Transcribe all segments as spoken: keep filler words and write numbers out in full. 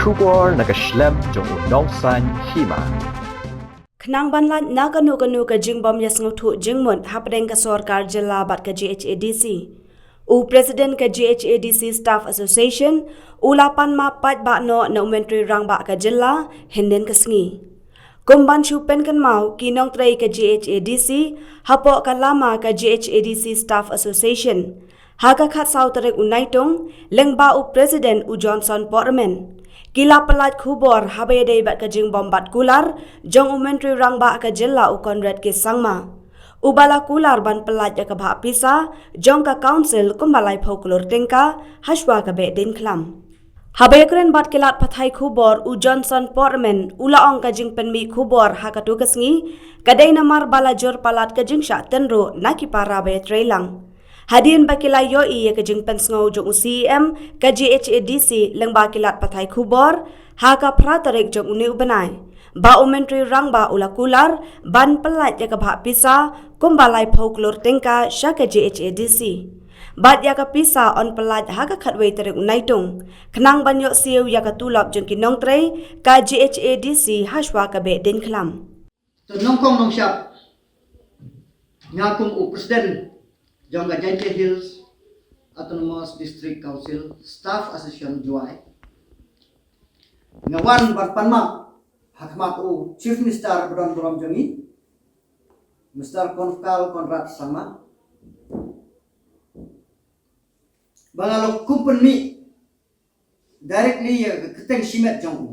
Khubor na ka shlem jong u nongsan hima. Khnang ban lait na kano kano ka jingbym ïa sngewthuh jingmut hapdeng ka sorkar jylla bad ka G H A D C, u President ka G H A D C Staff Association u la pan map paidbah noh na u Myntri Rangbah ka jylla hynnin ka sngi. Kum ban shu pynkynmaw, ki nongtrei ka G H A D C hapoh ka lama ka G H A D C Staff Association, ha ka khatsaw tarik u Naitung, lyngba u President u Johnson Pormen, ki la pyllait khubor haba ïadei bad ka jingbym bat kular jong u Myntri Rangbah ka jylla u Conrad K Sangma, uba la kular ban pyllait ïa ka bhah pisa jong ka Council kumba laiphew klur tyngka hashwa ka Behdeiñkhlam. Haba ïakren bad ki lad pathai khubor, u Johnson Pormen u la ong ka jingpynmih khubor ha katu ka sngi ka dei namar ba la jur palat ka jingshah tynruh na ki para ba ïatreilang, hadien ba ki la ïohi ïa ka jingpynsngew jong u C E M ka G H A D C lyngba ki lad pathai khubor ha ka phra tarik jong une u bnai, ba u Myntri Rangbah u la kular ban pyllait ïa ka bhah pisa kumba laiphew klur tyngka sha ka G H A D C, bad ïa ka pisa yn pyllait ha ka khatwei tarik u Naitung, khnang ban ïohsiew ïa ka tulop jong ki nongtrei ka G H A D C hashwa ka Behdeiñkhlam. To nyngkong nyngshap, nga kum u President jong ka Jaintia Hills Autonomous District Council Staff Association, Jowai, nga wan ban pan map ha khmat u Chief Minister ba don burom jong ngi, Mister Conf-, Conrad Sangma, ba nga la kum pynmih directly ïa ka kyrteng shimet jong u.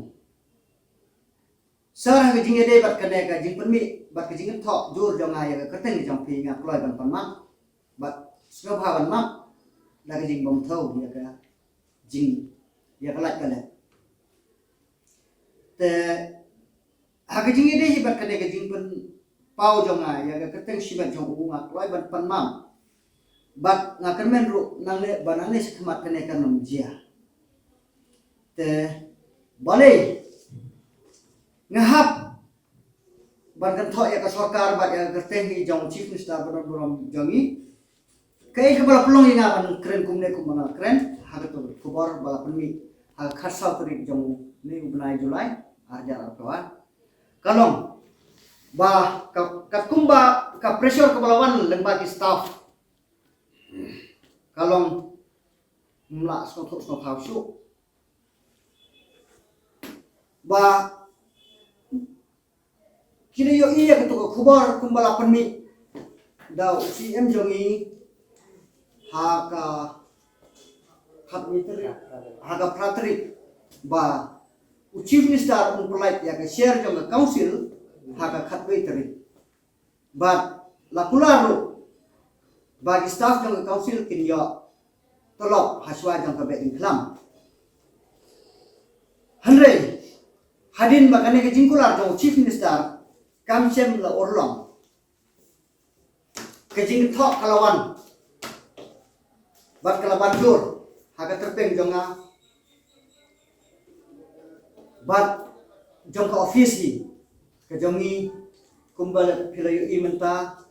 Sir, ha ka jingïadei bad kane ka jingpynmih bad ka jingïathoh jur jong nga ïa ka kyrteng jong phi, nga kloi ban pan map bad sngewbha ban map da ka jingbymthaw ïa ka jing, ïa ka lait ka leh. Te ha ka jingïadei hi bad kane ka jingpynpaw jong nga ïa ka kyrteng shimet jong u, nga kloi ban pan map bad nga kyrmen ruh nangne ba nangne shakhmat kane kan ym jia. Te balei nga hap ban kynthoh ïa ka sorkar bad ïa ka kyrteng hi jong u Chief Minister ba don burom jong ngi? Kaei kaba la pynlong ïa nga ban kren kumne kumba nga kren ha kato ka khubor ba la pynmih ha ka khatsaw tarik jong une u bnai July, ar hajar arphew ar? Ka long ba ka, katkum ba ka pressure kaba la wan lyngba ki staff ka long ym lah sngewthuh sngewthaw shuh. Ba ki la ïohi ïa kato ka khubor kumba la pynmih da u C M jong ngi ha ka khatwei tarik, ha ka phra tarik, ba u Chief Minister un pyllait ïa ka share jong ka Council ha ka khatwei tarik. Bad la kular ruh ba ki staff jong ka Council kin ïoh tulop hashwa jong ka Behdeiñkhlam. Hynrei hadien ba kane ka jingkular jong u Chief Minister kam shym la urlong, ka jingthoh ka la wan bad ka la ban jur ha ka tyrpeng jong nga bad jong ka office hi ka jong ngi. Kumba phi la ïohi mynta,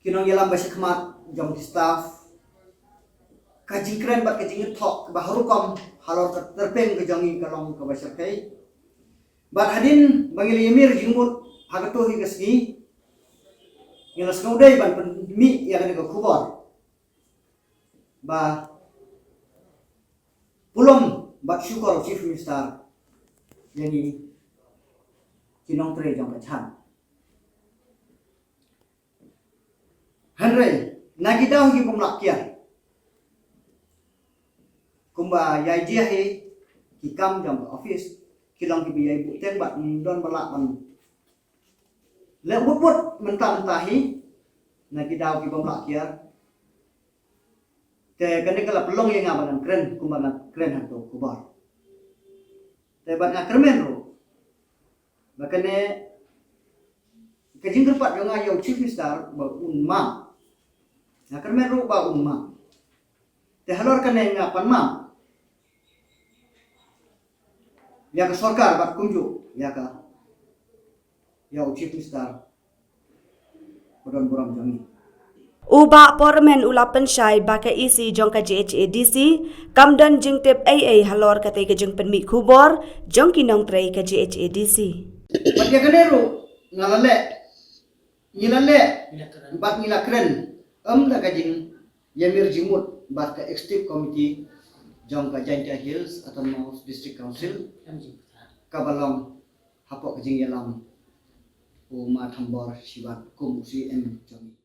ki nongïalam ba shakhmat jong ki staff, ka jingkren bad ka jingthoh kaba ha rukom halor ka tyrpeng ka jong ngi ka long kaba shyrkhei. Bad hadien ba ngi la ïamir jingmut ha kato hi ka sngi, ngi la sngewdei ban pynmih ïa kane ka khubor ba pulom bad shukor u Chief Minister ïa ngi ki nongtrei jong ka jhan. Hynrei na ki daw hi bym lah kiar, kumba ïa jia hi ki kam jong ka office, ki long kiba ïai buhteng bad ym don ba lah ban leh wut wut mynta mynta hi, na ki daw ki bym lah kiar. Te kane ka la pynlong ïa nga ba ngan kren kumba ngan kren ha kato ka khubor. Te bad nga kyrmen ruh ba kane ka jingkyrpad jong nga ïa u Chief Minister ba un map. Nga kyrmen ruh ba un map. Te halor kane nga pan map ïa ka sorkar bad kumjuh ïa ka, ïa u Chief Minister ba don burom jong ngi. U Bah Pormen u la pynshai ba ka E C jong ka J H A D C kam don jingtip ei ei halor katei ka jingpynmih khubor jong ki nongtrei ka J H A D C. Bad ïa kane ruh nga la leh, ngi la leh bad ngi la kren ym da ka jingïamir jingmut bad ka Executive Committee jong ka Jaintia Hills Autonomous District Council kaba long hapoh ka jingïalam u Ma Thambor Shibat kum u C E M jong ngi.